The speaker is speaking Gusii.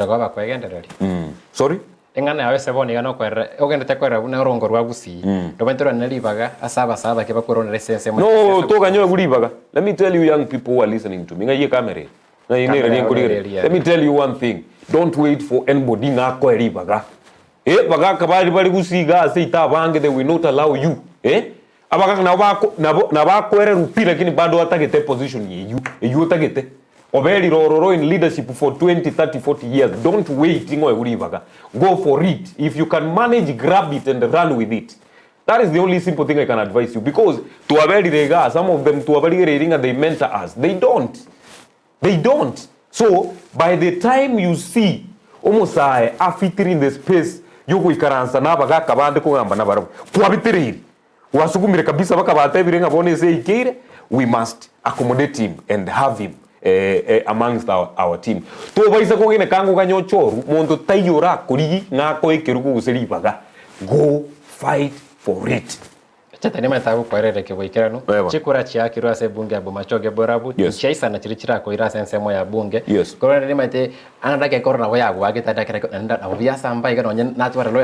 Kore koba kwegendereria. Sorry? Eng'ana yao ase bono iga nokwerera, ogenderete kwerera buna orongo rwa Gusii, ndobaete orwane ribaga ase abasae abake bakweronera ase ensemo ya No, siasa gose toganyoe ribaga. Let me tell you young people who are listening to me, ng'ai ekamera ere? Ng'ai nere Kamera yao rinkorigereria? nere eria. Let me tell you one thing, don't wait for anybody ng'a akoe ribaga. Eh, bagaka baria bare Gusii iga ase ita abange they will not allow you. Eh, abagaka nabo bako nabo nabo akoererwa pi lakini bado atagete eposition eywo, eywo otagete. Oberire ororo in leadership for 20, 30, 40 years, don't wait ng'a oegwe ribaga. Go for it, if you can manage grab it and run with it. That is the only simple thing I can advise you because twaberire igaa, some of them twabarigereirie ng'a they mentor us, they don't. They don't. So by the time you see omosae afitiri in the space yogoikaransa na abagaka bande kogamba nabarabwo, kwabitereiri, gwasugumire kabisa baka batebire ng'a bono ase eikeire, we must accommodate him and have him amongst our, our team. Tobaisa kogina kanga oganye ochoru, monto taiyo orakorigi ng'a akoe ekerugo gose ribaga, go fight for it. Chetani omanyete agokoerera eke boikeranu, Eba. chikura chiakirwe ase ebunge ya Bomachoge Borabu, Yes. nchiaisana chiria chirakoira ase ensemo ya bunge. Yes. Korende nimanyete anga ndakekora nabo yagoakete ndakere naende nabo biasamba iga nonye natware loyalty.